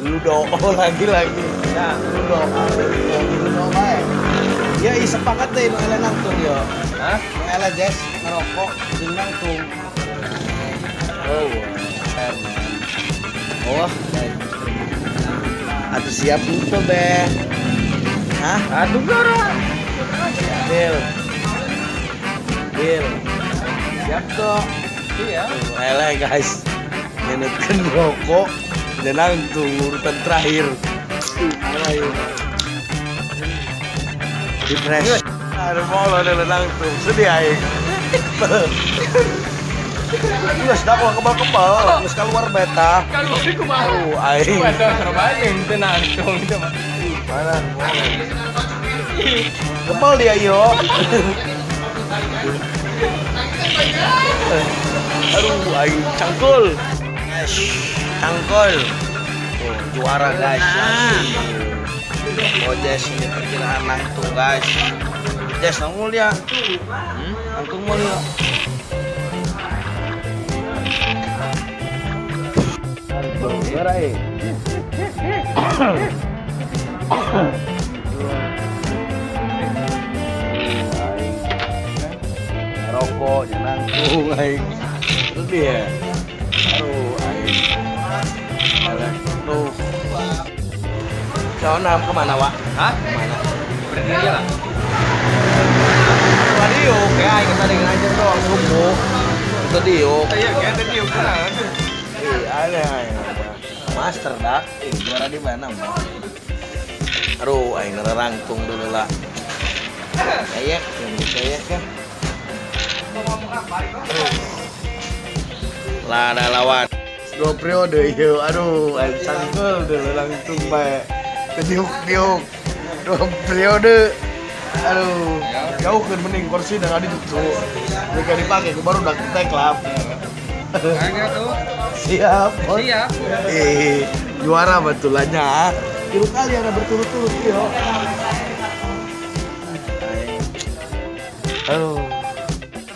Lu doa lagi-lagi. Ya, lu doa. Lu doa bae. Ya ih sepakat deh nu ele nangtung yo. Hah? Nu ele Jess ngerokok jeung nangtung. Oh. Oh, atuh siap itu be. Hah? Aduh gara. Deal. Deal. Siap tuh. Iya. Ele guys. Nyenetkeun rokok dan nangtung urutan terakhir. Ayo. Di press. Aduh mau lo nangtung sedih aing. Geus dah kebal-kebal, geus keluar beta. Keluar kumaha? Aduh aing. Waduh, serba aing teu nangtung itu mah. Mana? Kebal dia yo. Aduh aing cangkul. Cangkul. Tuh, juara guys. Oh Jess ini perkiraan nangtung guys. Jess nangul ya. Nangtung mulia. Juara eh. Rokok nangtung aing. Terus dia. Aduh aing. Tuh. Kau nam kemana, Wak? Hah? Kemana? Berdiri lah. Diuk, ya aing tadi ngajar doang subuh. Itu diuk. Iya, kayak tadi diuk kan. Iya, aneh. Master dah. Juara di mana, Mas? Aduh, aing ngerangtung dulu lah. Kayak, kayak ya. Lah ada lawan. Dua periode yo. Aduh, aing cangkel dulu langsung bae. Kediuk-diuk. Dua periode. Aduh, jauh kan mending kursi dan ada itu. Mereka dipakai, baru udah tek lah. Siap, siap. Juara betulannya. Tiga kali ada berturut-turut yo. Aduh.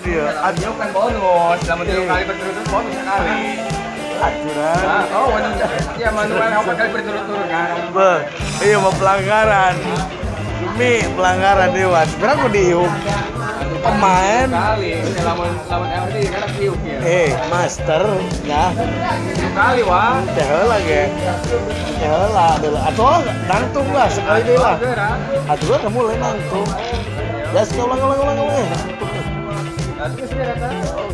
Iya, ada kan bonus. Selama 3 kali berturut-turut bonus sekali. Aturan. Oh, ya manual apa kali berturut-turut kan. Beh, iya mau pelanggaran. Demi pelanggaran dewan. Sebenarnya aku diuk. Pemain kali lawan lawan LD kan diuk ya. Master ya. Kali wah. Teh heula ge. Teh heula atau nangtung lah sekali deui lah. Atuh kamu mulai nangtung. Ya ulang ulang ulang ulang.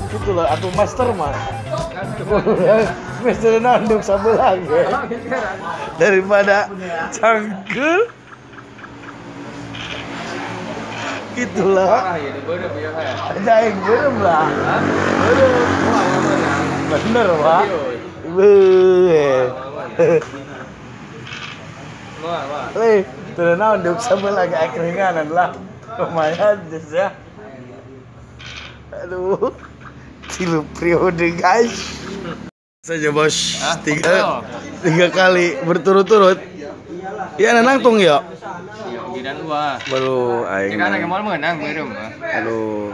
Gitu lah atuh master mah. Master nanduk sabelah ge. Daripada cangkul. Gitulah. Aja yang berem lah. Berem. Bener pak. Weh, tenang duk sambil agak keringanan lah. Lumayan ya. Aduh, 3 periode guys. Saja bos, tiga kali berturut-turut. Ya nangtung ya. Baru aing. Aduh.